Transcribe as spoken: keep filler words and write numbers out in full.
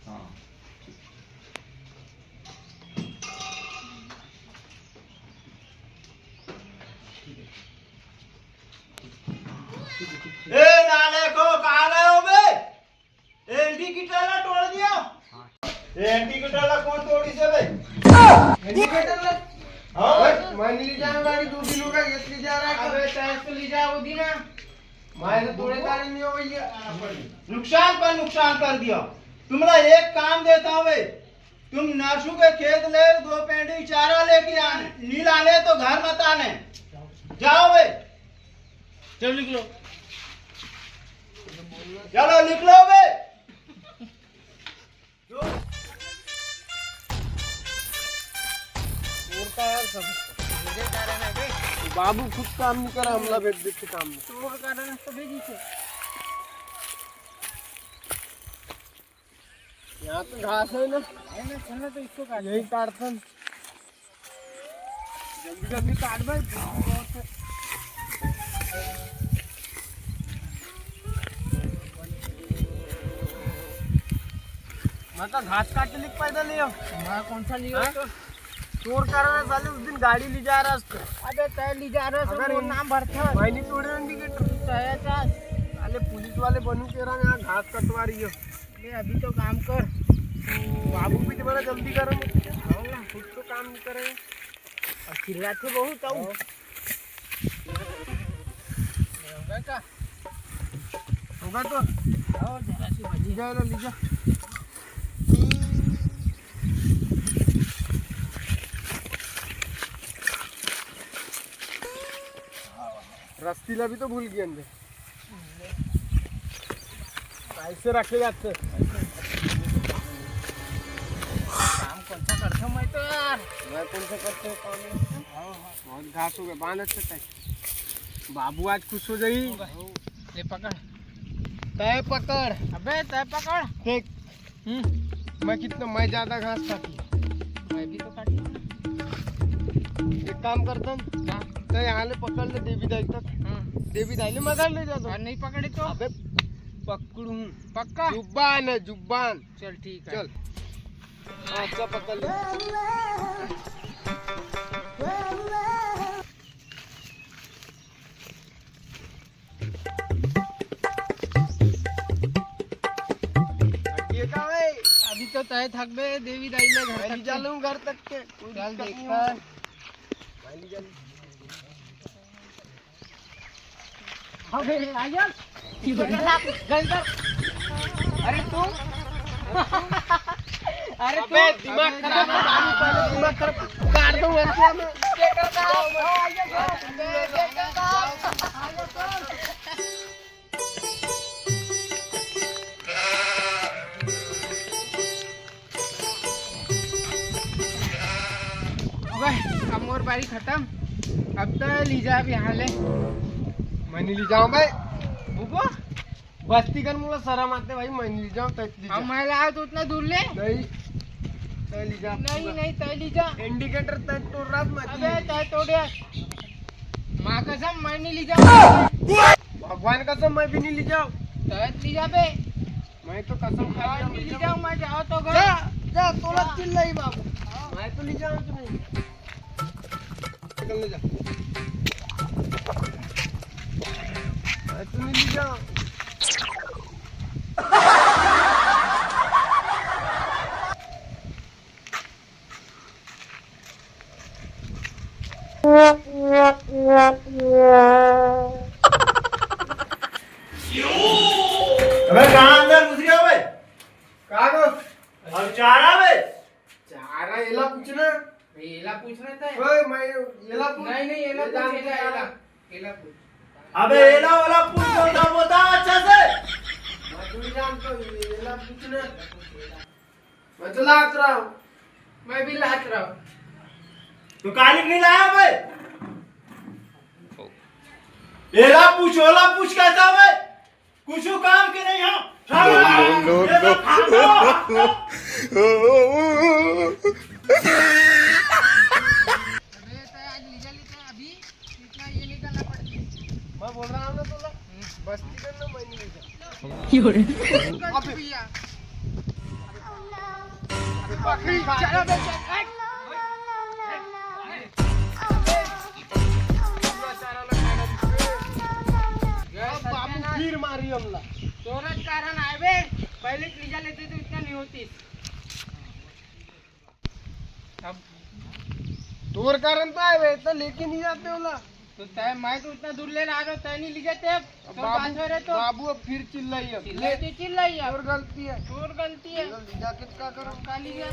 हाँ। ए नालायको, कहाँ गए हो बे? ए, एंटी की टाला तोड़ दिया। ए, एंटी की टाला कौन तोड़ी से बे? एंटी की टाला? हाँ? मैं नहीं ले जाना गाड़ी, दो किलो का ये ले जा रहा है। अबे, तैं तो ले जाओ दी ना। मैं तो तोड़े तारे नहीं हो भैया। नुकसान पर नुकसान कर दिया। तुमरा एक काम देता हूँ बे, तुम नरसू के खेत ले दो पेंडी चारा लेके आने, नी लाने तो घर मत आने। जाओ बे। चलो निकलो। चलो निकलो बे। बाबू खुद काम नहीं करा, हमला भेज देते काम में। यहाँ तो घास है ना, है ना, चलना तो इसको काट। यही काटता हूँ। जल्दी जल्दी काट भाई, बहुत है। मैं तो घास काट के लिख पैदा लियो। मैं कौन सा लियो हाँ? तो? चोर कारण साले उस दिन गाड़ी ले जा रहा उसको। अबे तय ले जा रहा है, अगर वो इन- नाम भरता है। भाई नहीं तोड़े indicator। तय था। साले पुलिस वाले बनू के रहा यहाँ घास कटवा रही हो। ले, अभी तो काम कर। बाबू भी तुम्हारा जल्दी करो। हाँ ना, खुद तो काम नहीं करे। और चिल्लाते बहुत आओ। हाँ। होगा क्या? होगा तो? और जरा सी बची। ले जा, ले जा। रस्ती ला भी तो भूल गया अंदर। ऐसे रखे जाते। काम कौन सा करता हूँ मैं तो यार। मैं कौन सा करता हूँ काम? बहुत घास हो गया, बांध अच्छे तक। बाबू आज खुश हो जाई। ले पकड़। तय पकड़। अबे तय पकड़। देख। हम्म। मैं कितना, मैं ज्यादा घास काटी। मैं भी तो काटी। एक काम करता हूँ। क्या? तय यहाँ ले पकड़ ले देवी दाई तक। हाँ। देवी दाई ले मगर ले जाता हूँ। और नहीं पकड़े तो? अबे पकड़ू। पक्का? जुबान है, जुबान। चल ठीक है। चल। हाँ, अच्छा पकड़ ले। ये का भाई? अभी तो तय थकबे, देवी दाई ले घर मैं तक नहीं के। जा लूँ घर तक के। कोई चल दिक्कत नहीं देखा। होगा। मैं नहीं जा लूँ। अबे, आइए। गंदर। अरे तू? अरे तू? अबे, दिमाग खराब है, दारू पहले दिमाग खराब। काट दूँ ऐसे मैं। अबे, अब मोर बारी खत्म। अब तो ली जा अभी हाले। मैं नहीं ली जाऊँ भाई। भूगो? बस्ती कर मुला शर्म आते भाई, मैं नहीं ली जाऊँ, तय ली अब जा। मैं लाया तो उतना दूर ले। नहीं, तय ली जा। नहीं, नहीं, तय ली जा। Indicator तय तोड़ रहा था मैं। अबे, तय तोड़ यार। माँ कसम, मैं नहीं ली जाऊँ। भगवान कसम, मैं भी नहीं ली जाऊँ। तय ली जा बे। मैं तो कसम खा लिया, मैं नहीं जाऊँ, मैं जाओ तो घर। जा, जा, तोला चिल्लाई बाबू। मैं तो नहीं जाऊँ तुम्हें। निकल ले जा। मैं तो नहीं जाऊँ। अबे कहाँ अंदर घुस गया बे? कहाँ को? अब चारा बे? चारा एला पूछना। भाई, एला पूछ रहे थे। ओए, मैं एला पूछ। नहीं, नहीं, एला ये पूछ, जान एला, के एला, एला पूछ। अबे एला वाला पूछ तो ना बता अच्छा से। मैं तो नहीं जानता हूँ, एला पूछना। मैं तो लात रहा हूँ। मैं भी लात रहा हूँ। तो कालिक नहीं लाया बे? एला पूछ, ओला पूछ कहता बे? कुछ काम के नहीं हो। No, no, no, ये तो no। खाना हो। अबे, तो आज लीजा लेते हैं अभी, इतना ये नहीं करना पड़ता। मैं बोल रहा हूँ ना तोला, बस्ती कर लो, मैं नहीं लेता। अबे। भैया। बकरी चरा बे, चल, हट। अब बाबू फिर मारी हमला। तोरत कारण आए बे, पहले लीजा लेते तो इतना नहीं होती। अब तोर कारण तो आए बे, तो लेके नहीं जाते होला। तो तय, मैं तो उतना दूर ले ला रहा हूँ, तय नहीं ले जाते अब। तो बाबू, बात हो रहे तो। बाबू अब फिर चिल्लाई अब। चिल्लाई तो चिल्लाई अब। तोर गलती है। तोर गलती है। चल, जाके तो का करो? का ले जा?